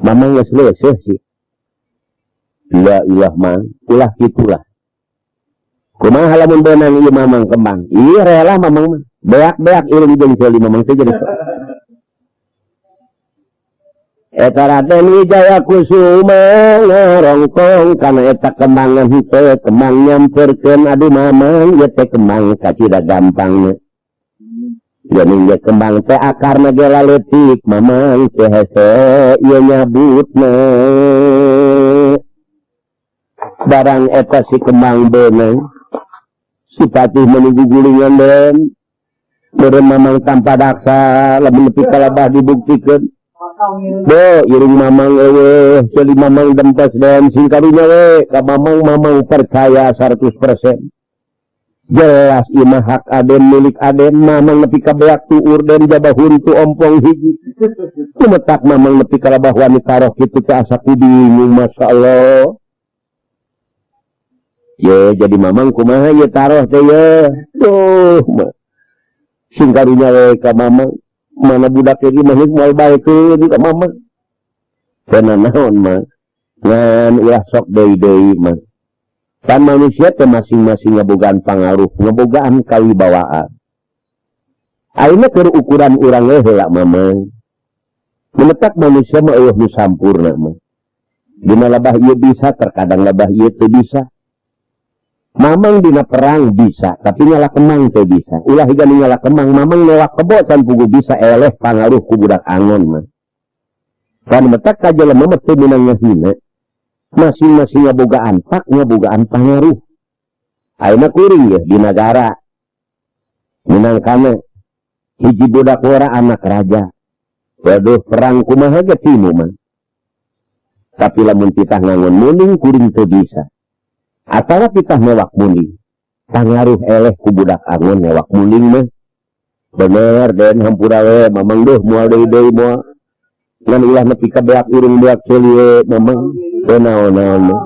Mamang geus leuseuh sih. La ilah mang, ulah kitulah. Kumaha lamun beunang ieu mamang kembang? Ih rela mamang mah. Beak-beak irung jeung seuli mamang teh jadi. Eta Raden Wijaya Kusuma ngarongkong kana eta kembangan henteu kembang nyamperkeun aduh mamang ieu teh kembang kacida gampangna. Geuning ge kembang teh akarna ge laletik mamang teh hese ieu nyabutna. Barang eta si kembang beunang si patih menuju gulingan den meureun mamang tanpa daksa lamun nepi ka labah dibuktikeun. Bo, iring mamang eueuh, ceuli mamang dempes den sing karunya we ka mamang mamang percaya 100%. Jelas ieu mah hak aden milik aden mamang nepi ka beak tuur den jaba huntu ompong hiji. Kumetak mamang nepi ka labah wani taroh kitu teh asa ku bingung masyaallah. Ye jadi mamang kumaha ye taroh teh ye. Duh, mah. Sing karunya we ka mamang. Mana budak ieu mah moal baekeun ka mamang. Teu naon mah. Ngan ulah sok deui-deui mah. Pan manusia teh masing-masing ngabogaan pangaruh, ngabogaan kawibawaan. Ayeuna keur ukuran urang we heula mamang. Menetak manusia mah eueuh nu sampurna mah. Dina labah ieu bisa, terkadang labah ieu teu bisa. Mamang dina perang bisa, tapi nyala kemang teu bisa. Ulah higa nu nyala kemang, mamang newak kebo can pugu bisa eleh pangaruh ku budak angon mah. Kan metak ka jelema mah teu meunang ngahina. Masing-masing ngabogaan pak, ngabogaan pangaruh. Ayeuna kuring ye di nagara. Minangkana hiji budak wara anak raja. Waduh perang kumaha ge timu mah. Tapi lamun titah ngangon munding kuring teu bisa. Atawa titah newak munding. Pangaruh eleh ku budak angon newak munding mah. Bener den hampura we mamang duh moal deui-deui moal. Ngan ulah nepi ka beak irung beak ceuli we mamang. Teu naon-naon mah.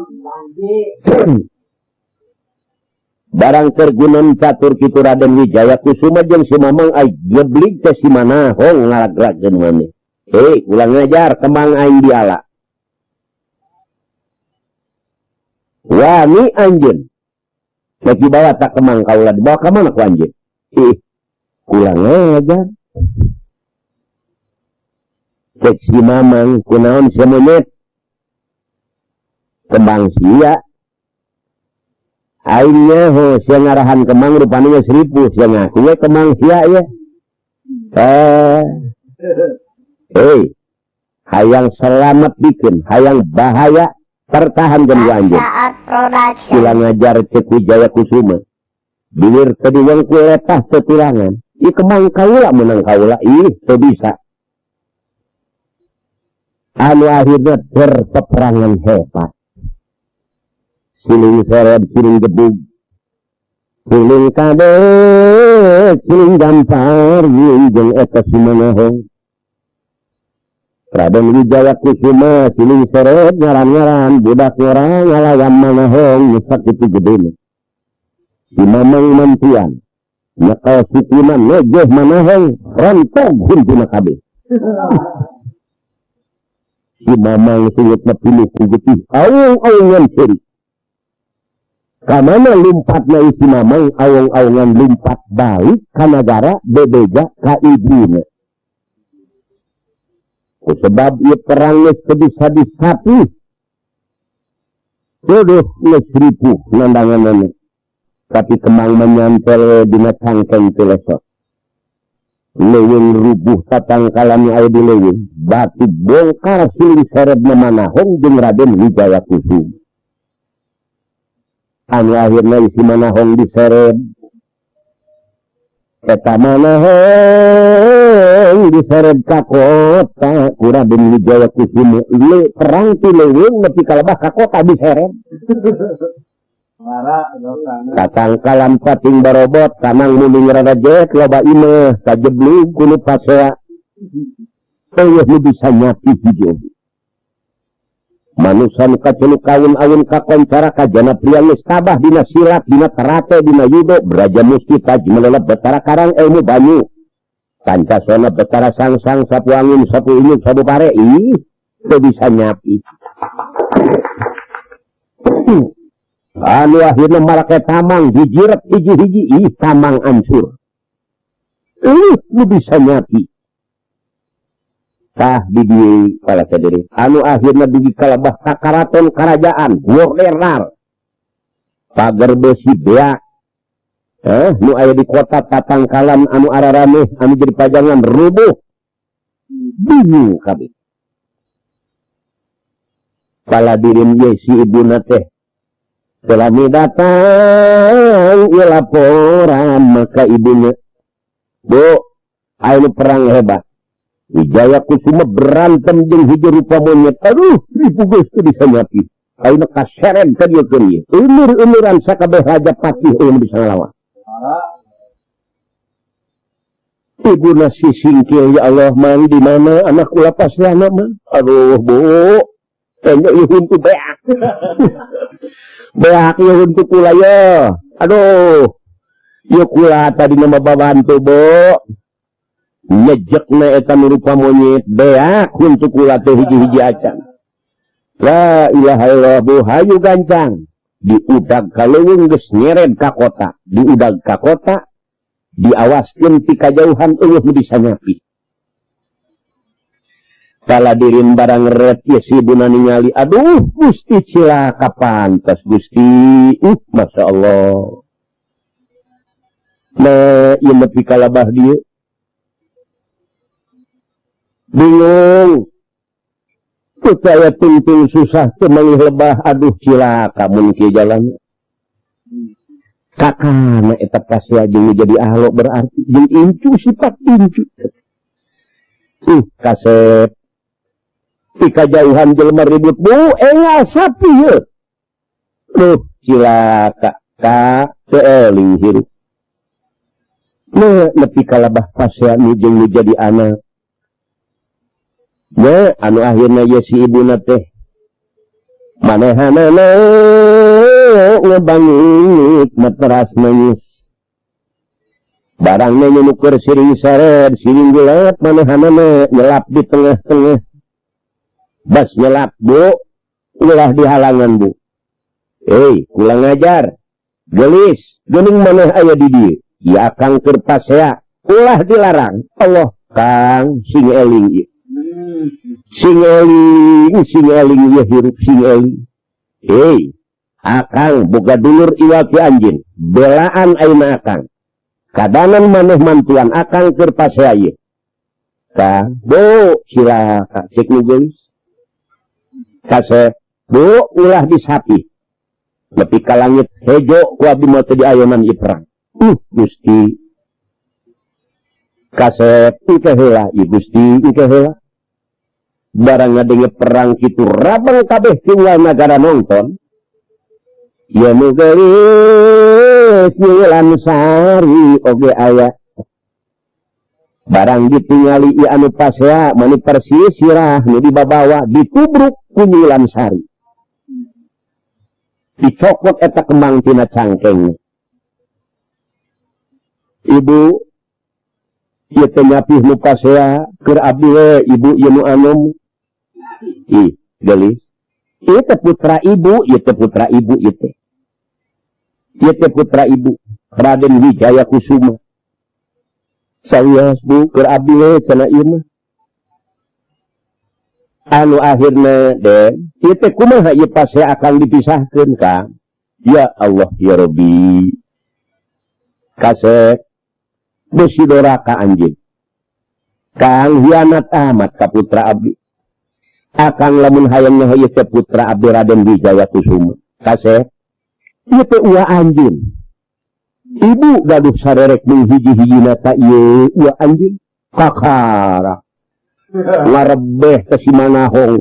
Barang keur gunem catur kitu Raden Wijaya Kusuma jeung si Mamang ai geblig teh si Manahong ngalagrakeun maneh. Hei, ulah ngajar kembang aing diala. Wani anjeun. Rek dibawa tak kemang kaula dibawa ka mana ku anjeun? Ih, ulah ngajar. Cek si Mamang kunaon sia monyet? Kembang sia. Aing nyaho sia ngarahan kembang rupana geus ripuh sia ngaku we kembang sia ye. Hei, hayang selamat bikin, hayang bahaya pertahankan ku anjeun. Ulah ngajar cek Wijaya Kusuma. Bilir teu diwengku letah teu tulangan. Ih kembang kaula menang kaula, ih teu bisa. Anu akhirnya berpeperangan hebat. Siling seret, siling gebug, siling kadek, siling gampar, jeung eta si Manahong. Raden Wijaya Kusuma siling seret ngaran-ngaran budak ngora ngalawan Manahong nyesak itu gedena. Si Mamang mantuan nyekel sukuna negeh Manahong rontok huntuna kabeh. Si Mamang sungutna pinuh ku getih awung-awungan seuri. Kamana lumpatna si Mamang awung-awungan lumpat balik ka nagara bebeja ka ibuna. Sebab ieu perang geus teu bisa disapi. Tuduh geus ripuh nandanganana. Tapi kembang menyantel dina cangkeng teu lesot. Leuweung rubuh tatangkalan aya di leuweung. Batu bongkar siling serebna Manahong jeung Raden Wijaya Kusuma. Anu akhirna si Manahong diseret. Eta Manahong diseret ka kota ku Raden Wijaya Kusuma. Le perang ti leuweung nepi ka lebah ka kota diseret. Tatangkalan pating barobot tanang munding rada jet loba imeh kajeblug kuno pasea. Eueuh nu bisa nyapi hiji oge. Manusa nu kaceluk kaun-aun kakoncara kajana pria geus tabah dina silat, dina karate, dina judo, braja musti taj melelep betara karang ilmu banyu. Pancasona betara sang-sang sapu angin, sapu inyuk, sapu pare. Ih. Teu bisa nyapi. Anu akhirna marake tamang dijirep hiji-hiji ih tamang ancur. Nu bisa nyapi. Tah di dieu para sadere. Anu akhirna dugi kalebah ka karaton karajaan Worlerar. Pagar besi beak. Nu aya di kota Tatangkalan anu ararameh anu jadi pajangan rubuh. Bingung kabeh. Paladirin ye si ibuna teh selami datang ieu laporan maka ibunya, Bu, aya perang hebat. Wijaya Kusuma berantem jeung hiji rupa monyet. Aduh, ribu geus teu bisa nyapi. Ayeuna kaseret ka dieu keur ieu. Ulur-uluran sakabeh raja patih eueuh bisa ngalawan. Ibuna si singkil, ya Allah, mang di mana anak kula paslana mang? Aduh, Bu. Enyo ieu huntu beak. Beak ieu huntu kula ye. Aduh. Ieu kula tadi nama babantu, Bu. Nyejekna eta nu rupa monyet beak huntu kula teh hiji-hiji acan. La ilaha illallah, Bu, hayu gancang. Diudag ka leuweung geus nyeret ka kota, diudag ka kota, diawaskeun ti kajauhan eueuh nu bisa nyapi. Paladirin barang ret ieu si ibuna ningali, aduh Gusti cilaka pantes Gusti. Masya Allah. Nah, ieu nepi ka labah dieu. Bingung. Percaya tungtung susah teu manggih lebah, aduh cilaka mun kieu jalan. Kakana eta pasea jeung jadi ahlo berarti jeung incu sifat incu. Kasep. Ti kajauhan jelema ribut, Bu, engal sapi ye. Duh, cilaka ka teu eling hirup. Nah, nepi ka labah pasea nu jeung nu jadi anak. Nya, anu akhirna ye si ibuna teh manehanana ngebangit materas nangis. Barangna nyunukur siring sared, siring gulet, manehanana nyelap di tengah-tengah. Bas nyelap, Bu, ulah di halangan, Bu. Ulah ngajar. Gelis, geuning maneh aya di dieu. Ya Kang keur pasea, ulah dilarang. Allah, Kang sing eling ieu. Sing eling, sing eling ieu hirup sing eling. Akang boga dulur iwal ti anjeun. Belaan ayeuna akang. Kadanan maneh mantuan akang keur pasea ieu. Kang, Bu, cilaka cek nu geulis. Kasep, Bu, ulah disapi. Nepi ka langit hejo ku abdi mah teu diayonan ieu perang. Gusti. Kasep, engke heula ieu Gusti, engke heula. Barang ngadenge perang kitu rabang kabeh tinggal nagara nonton. Ieu nu geulis Nyulan Sari oge aya. Barang ditingali ieu anu pasea mani persis sirah nu dibabawa ditubruk ku Nyulan Sari. Dicokot eta kembang tina cangkeng. Ibu, ieu teh nyapih nu pasea keur abdi we, ibu ieu nu anom. Ih, geulis. Ieu teh putra ibu, ieu teh putra ibu ieu teh. Ieu teh putra ibu, Raden Wijaya Kusuma. Sawios Bu keur abdi we cenah ieu mah. Anu akhirna Den, ieu teh kumaha ieu pasea akang dipisahkeun Kang? Ya Allah ya Rabbi. Kasep besi doraka anjeun. Kang hianat amat ka putra abdi. Akang lamun hayang nyaho ieu teh putra abdi Raden Wijaya Kusuma. Kasep ieu teh uwa anjeun. Ibu gaduh sarerek mung hiji-hijina ta ieu uwa anjeun. Kakara ngarebeh ke si Manahong.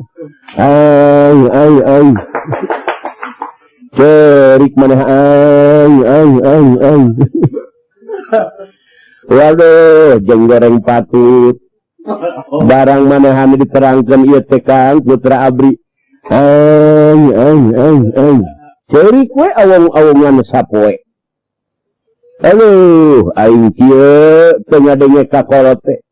Ai ai ai. Cerik maneh ai ai ai ai. Waduh, jeung goreng patut. Barang manehan diterangkeun ieu teh Kang putra abri. Ai ai ai ai. Cerik we awong-awongan sapoe. Aduh, aing kieu teu ngadenge ka kolot teh.